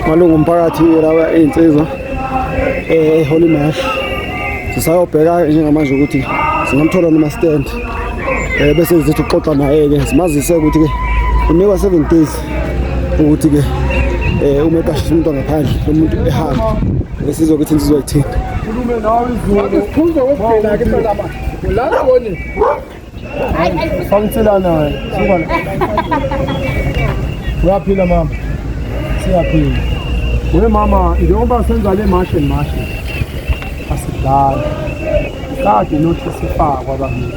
Malungu omphakathi lawa ey'nsizwa eHoly Mash. Sisayobheka njengamanje ukuthi singamthola noma stand. Bese sithi uxoxa naye-ke simazise ukuthi-ke unikwa 7 days ukuthi-ke uma eqashisa umuntu ngaphandle lo muntu ehambe. Besizwe ukuthi insizwa ithini. Siphuze kokugcina ke phela manje. Lana woni. Sangicela naye. Suka la. Uyaphila mama. Siyaphila. We mama, njengoba senza le march and march. Asidlali. Kade nothi sifakwa bakithi.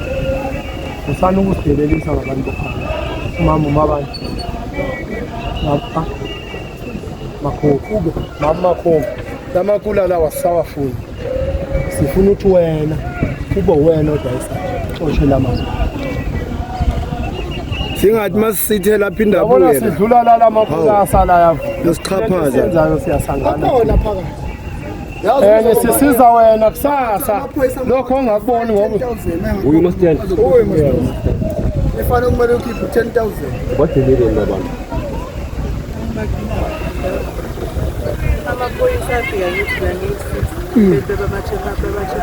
Usana ukusidelelisa ngabantu bokhaya. Umama umabani. Ngapha. Makhokho. Mama Makhokho. Lamakula lawa sisawafuni. Sifuna ukuthi wena kube wena odayisa xoshe lamazwi. Singathi masisithe lapha Yabona indabuyela. sidlula la lamakula asala yavuka. Yosixhaphaza. Senzayo siyasangana. Akhona phakathi. Enye sisiza wena kusasa. Lokho ongakuboni ngoba Uyu mastende. Uy, Ifanele kumele ukhiphe 10,000. Badelele labantu. Amaphoyisa afika ngithi la ngiyi-six bese baba-check-a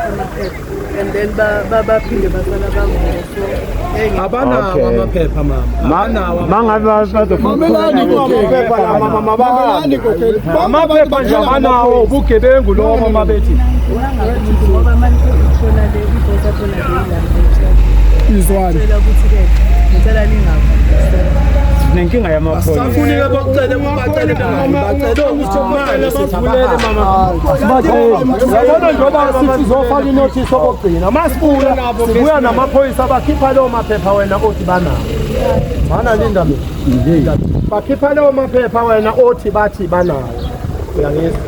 amaphepha and then baphinde basala bavuka so ngeke abanawo Okay. amaphepha mama. Abanawo. Mangabe bazofuna Mamelani Amaphepha la mama Mamelani mabahambe. kokheli. Amaphepha nje abanawo ubugebengu lobo mabethi. Wangakuthi ngoba manje ushona le ibhosa khona beyilapha Izwani. cela ukuthi-ke ngicela ningavuli. Nenkinga yamaphoyisa. Safuni-ke bokucele bacele bacele ukuthi manje Bavulele mama. Yabona njengoba sithi sizofaka inothisi okugcina masibuya sibuya namaphoyisa bakhipha leyo maphepha wena othi banawo. Mana linda mina. Bakhipha leyo maphepha wena othi bathi banawo. Uyangizwa?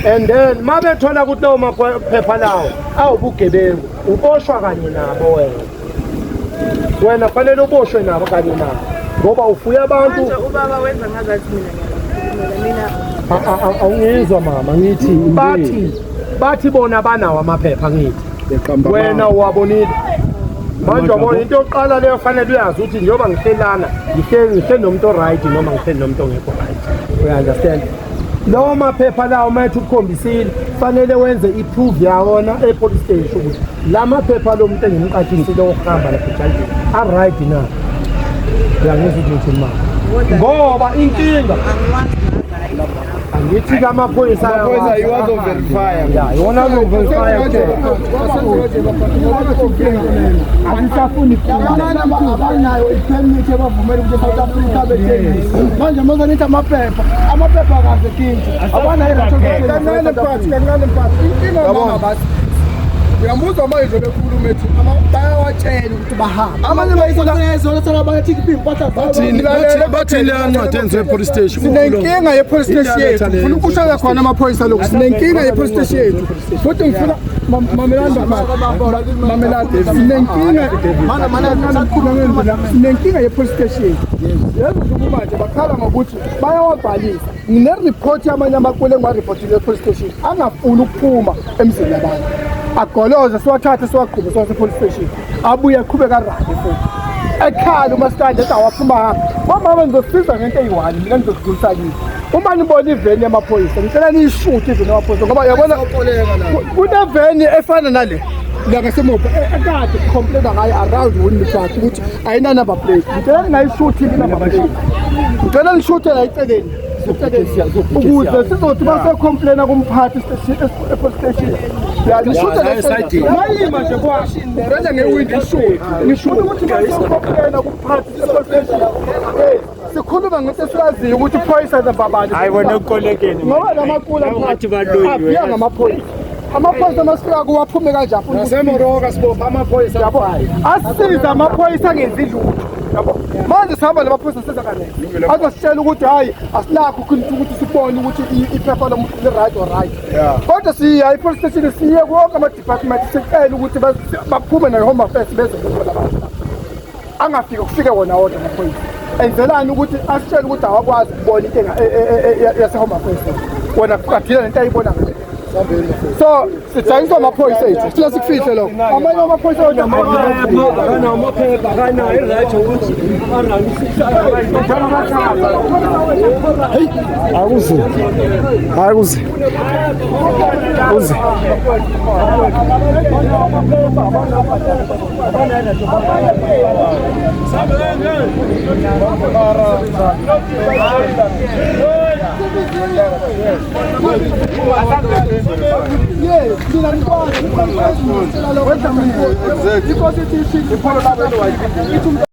And then mabethola ukuthi lawo maphepha lawo awubugebengu uboshwa kanye nabo wena. Wena fanele uboshwe nabo kanye nabo ngoba ufuye abantu. Manje ubaba wenza ngazathi mina ngiyabakhulumela mina. Awungizwa mama, ngithi bathi bona banawo amaphepha, ngithi Beqamba wena uwabonile manje. Wabona into yokuqala leyo fanele uyazi ukuthi njengoba ngihlelana ngihleli nomuntu o-right noma ngihleli nomuntu ongekho right, uya-understand? Lawo maphepha lawo uma ethi ukukhombisile fanele wenze i-proof yawona e-police station ukuthi la maphepha lo muntu engimqashisile okuhamba lapha ejayivini a-right na. Uyangizwa ukuthi ngithini mama? Ngoba inkinga angithi-ke amaphoyisa Amaphoyisa yiwo azo-verify-a. Ya, iwona azo-verify-a kuphela. Asisafuni abanayo i-permit ebavumela ukuthi e-South Africa bethengise. Manje mase nithi amaphepha, amaphepha akaze kinti. Abanayo. Kancane mphathi, kancane mphathi. Inkinga mama bathi uyamuzwa manje nje bekhuluma ethi bayawatshela ukuthi bahambe. Amanye bayisona bathi impahla Bathini bathini leya ncwadi enziwe e-police station? Sinenkinga ye-police station yethu. Ngifuna ukushaya khona amaphoyisa lokhu. Sinenkinga ye-police station yethu. Futhi ngifuna mamelani bafana. Mamelani. Sinenkinga. Sinenkinga ye-police station yethu. Yazi ukuthi manje bakhala ngokuthi bayawabhalisa. Ngine-report yamanye amakwele engiwa-reportile e-police station angafuni ukuphuma emzini yabantu. Agoloze siwathathe siwaqhube siwase police station. Abuye aqhubeka arane futhi. Ekhala umasikandi ethi awaphuma hamba. Bomama ngizosiza ngento eyi-one mina ngizokudlulisa kini. Uma nibona iveni yamaphoyisa ngicela niyishuthe iveni yamaphoyisa ngoba yabona kuneveni efana nale la ngasemuva ekade complaina ngayo around Woodley Park ukuthi ayina-number plate. Ngicela ningayishuthi i-number plate. Ngicela nishuthe la eceleni ukuze sizothi base-complaina kumphathi e-police station. Ya, nishuthe la eceleni. Mayima nje kwa ngicela ngewindi ishuthe. Ngishuthe ukuthi base-complaina kumphathi e-police station. Hey, sikhuluma ngento esiyaziyo ukuthi phoyisa nababani. Hayi wena ukolekeni. Ngoba lamakula Ngathi baloyiwe. afika ngamaphoyisa. Amaphoyisa masifika kuwo aphume kanje afuna Nasemoroka sibopha amaphoyisa. Yabo, asisize amaphoyisa angenzi lutho yabo. Manje sihamba namaphoyisa senza kanene azositshela ukuthi hhayi asinakho ukuthi sibone ukuthi iphepha lomuntu li-right or right, kodwa siya i-police station, siye wonke ama-department sicele ukuthi baphume ne-home affairs beze kubo labantu. Angafiki kufike wona wodwa amaphoyisa enzelani ukuthi asitshele ukuthi awakwazi ukubona into yase-home affairs, wena adila nento ayibona ngale. So sidayiswa amaphoyisa ethu, sifuna sikufihle lokho. Amanye amaphoyisa wethu Akanawo amaphepha, akanayo i-right yokuthi Akuze. Akuze. Uze. Yes, mina ngikwazi. Exactly.